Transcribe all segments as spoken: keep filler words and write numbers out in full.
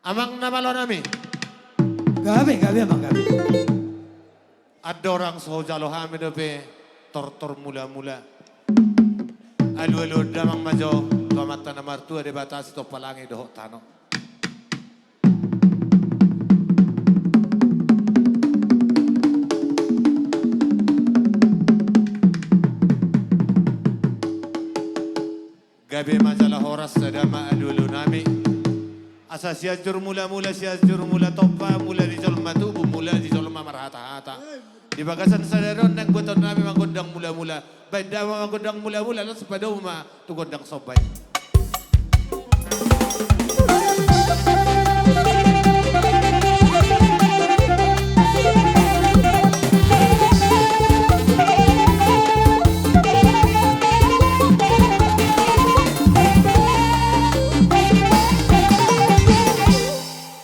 Amang na malo nami. Gabe, gabe, amang, gabe. Andorang so hujalo hami dope tortor mula-mula. Alu-alu damang ma jo tu Amanta na martua Debata sitompa langit dohot tano. Gabe ma jala horas sada ma alu-alu nami. Asa Sianjur Mula-mula, Sianjur Mula Tompa, mula ni jolma tubu, mula ni jolma marhata-hata. Di bagasan sadari on naeng buaton nami ma gondang mula-mula. Baen damang ma gondang mula-mula, laos padomu ma tu gondang somba i.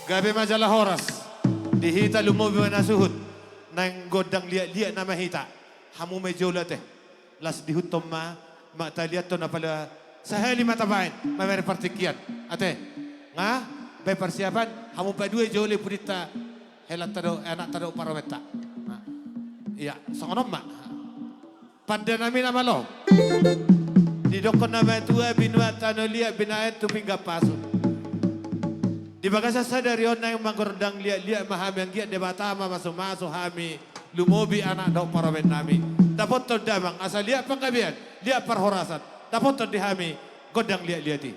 Gabe ma jala horas. Di hita lumobi ma na suhut. Naeng gondang liat-liat nama hita. Hamu ma i jolo ate. Las dihuthon ma, ma taliathon apala sahali ma tabaen, mamere partingkian. Ate, nga, baen parsiapan, hamu padua i jolo i pudinta, helanta do, anakta do paromenta. Nga. Ia, songon on ma. Pande nami na malo. Didokkon na matua, binuat tano liat, binahen tu pinggan pasu. Di bagasan sadari on naeng mangondang liat-liat ma hami anggiat Debata ma masu-masu hami. Lumobi anak dohot parumaen nami. Dapothon damang asa liat panggabean, liat parhorasan. Dapothon di hami gondang liat-liat i.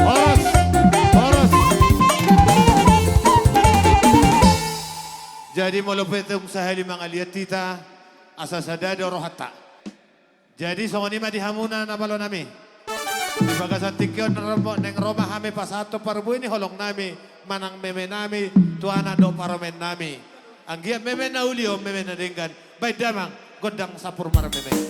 Horas, horas. Jadi molo pe tung sahali mangaliat hita, asa sada do rohanta. Jadi songon i ma di hamuna na malo nami. Di bagasan tingki on naeng ro ma hami pasahathon parbue ni holong nami manang meme nami tu anak dohot parumaen nami. Anggiat meme na uli on meme na denggan. Baen damang gondang sampur marmeme.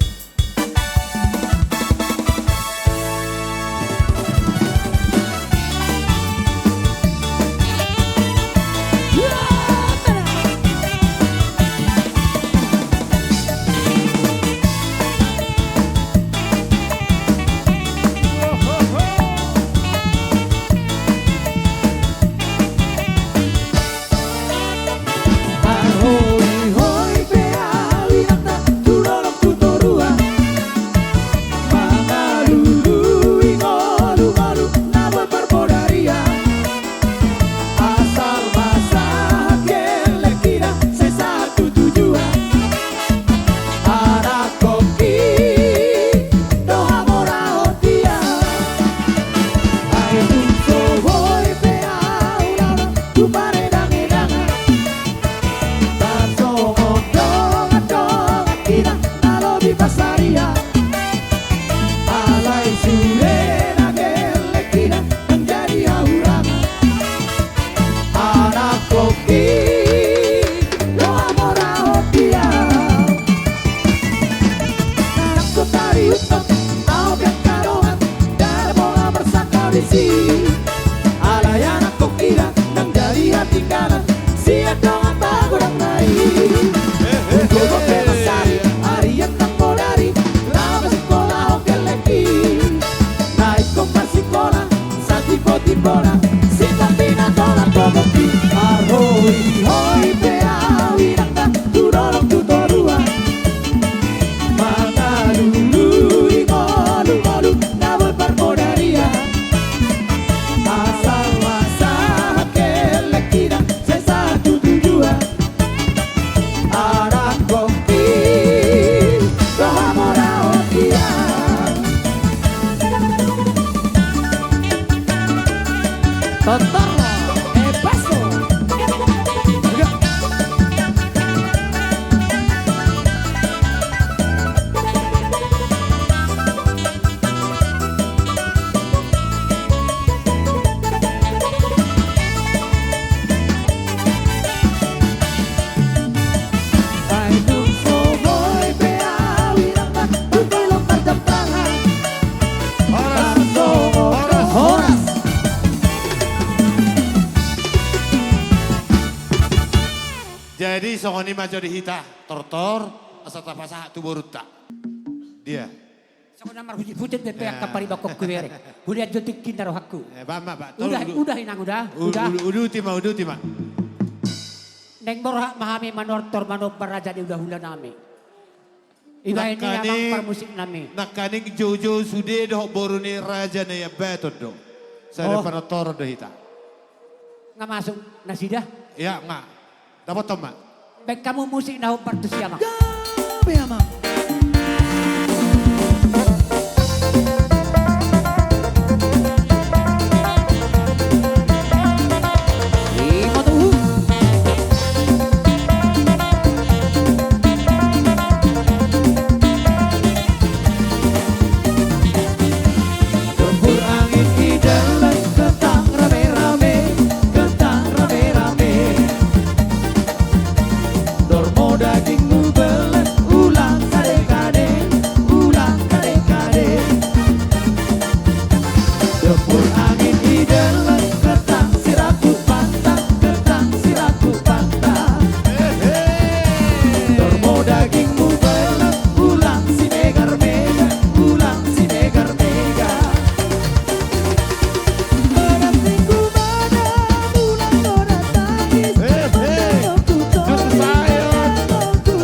Bona, sitambina tolap pogok i. Marhoi-hoi pe au inangna, tu dolok tu toruan. Mangalului ngolu-ngolu, na boi parpodarian. Asal ma sahat kelek inang, sai sahat tu tujuan. Anak kongki, roha mora otian. Totor, eh, baso. Horas. Horas. Horas. Jadi songon i ma jo di hita, tortor, asa tapasahat tu borunta. Dia. Songon na marhutit-hutit dope angka paribangonku, bereng. Hulean jo tingki na rohangku. Eh, ba, ba, ba. Udah, udah, inang, udah, udah. Uduti ma, uduti ma. Naeng borhat ma hami manortor manomba raja ni hulahula nami. Ibaen ni amang parmusik nami. Nangkaning joujou sude dohot boru ni Raja Naiambaton do. Sada panortoron do hita. Nga masuk nasida? Ia, nga. Dapothon ma. Baen hamu musik na hombar tusi, amang. Gabe, amang. Dempul angin i delleng, ketang rame-rame, ketang rame-rame. Dormo dagingmu bellek, ulang kade-kade, ulang kade-kade. Dempul angin i delleng, ketang siraku pantang, ketang siraku pantang. Dormo dagingmu bellek, ulang simegar-megar, ulang simegar-megar.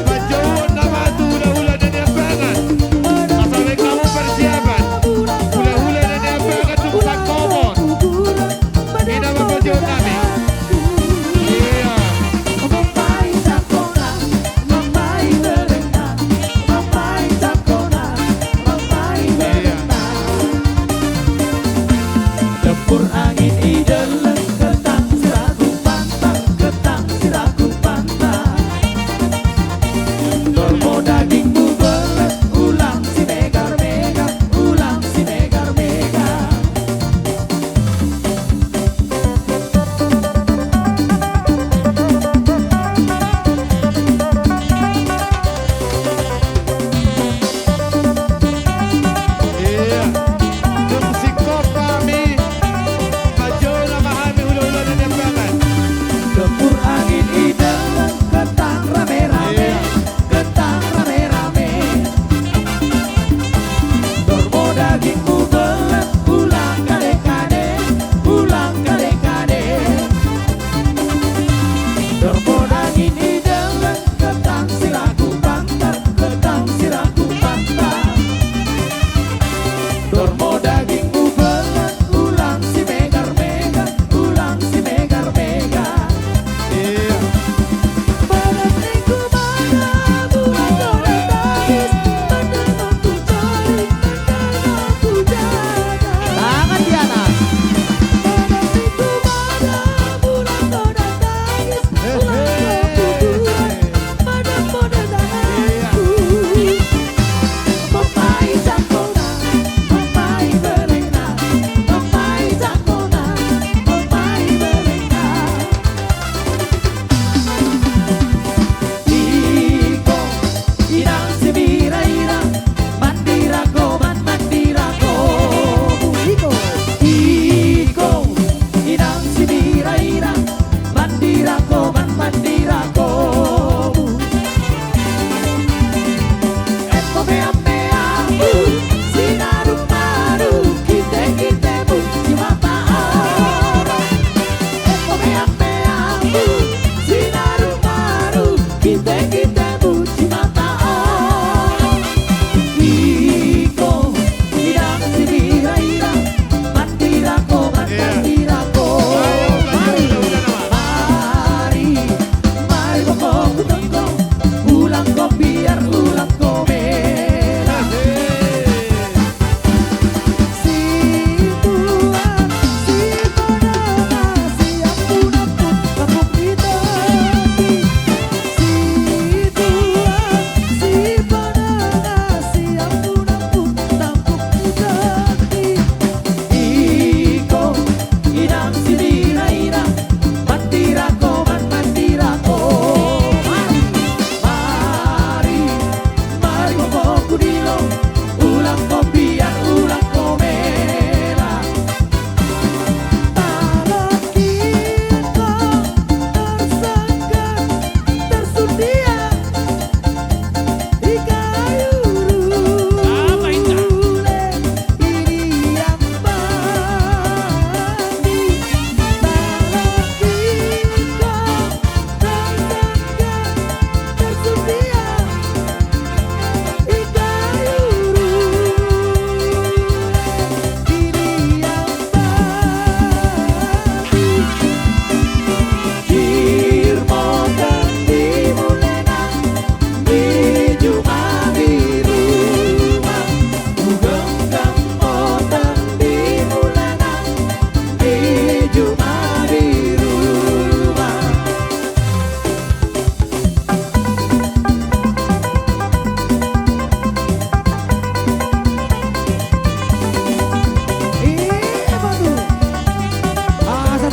Manjouhon nama tu hulahula na niambangan. Asa baen hamu persiapan. Hulahula na niambangan tu pangkomo. Ina ma manjouhon nami. Ia. Mambaen cangkona, mambaen berengna, mambaen cangkona, mambaen berengna. Dempul angin i delleng, ketang siraku pantang, ketang siraku pantang. Dormo dagingmu bellek, ulang simegar-megar, ulang simegar-megar. Ia, dung singkop hami manjou na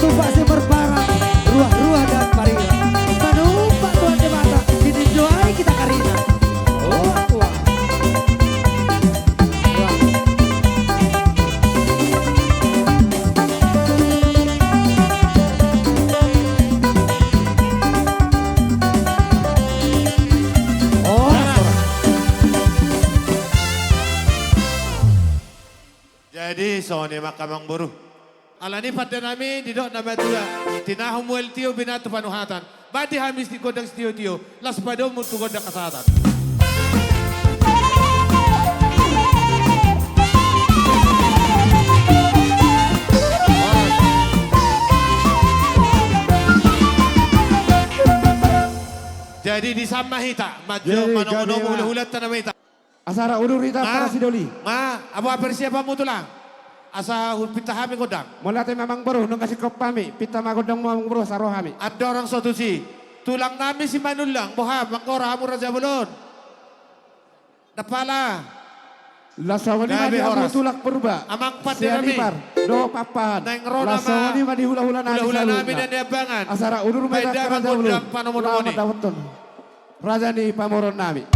Tumpah si marbarang, ruah-ruah dan marilah. Manumpak Tuhan Debata, sininjo ai hita karina. Oh, Tuhan. Jadi songon i ma angka amangboru. Alani i pande nami didok na matua, tinahu mual tio, binatu panuhatan. Bati hami si gondang sitio-tio, laos padomu tu gondang hasahatan. Jadi di son ma hita, manjou. Jadi, manomu-nomu, gabe hula-hulanta nama hita. Asa ra udur hita, ma, para sidoli. Ma, apa persiapanmu, Tulang? Asa hupinta hami gondang. Mauliate ma, amangboru, nunga singkop hami. Pinta ma gondangmu, amangboru, asa ro hami. Andorang so tusi, tulang nami Simanullang, boha, manggora hamu, Raja Bolon? Ndang pala. Laos songon i ma di hamu, horas, Tulang Purba. Amang pande nami. Sian Ipar dohot Pakpahan. Naeng ro nama. Laos songon i ma di hula-hula nami, hula-hula nami saluhutna. Sian Niambangan. Asa ra udur ma hita, Raja Bolon. Paida ma gondang panomu-nomuni. Laos mandapothon raja ni pamoruon nami.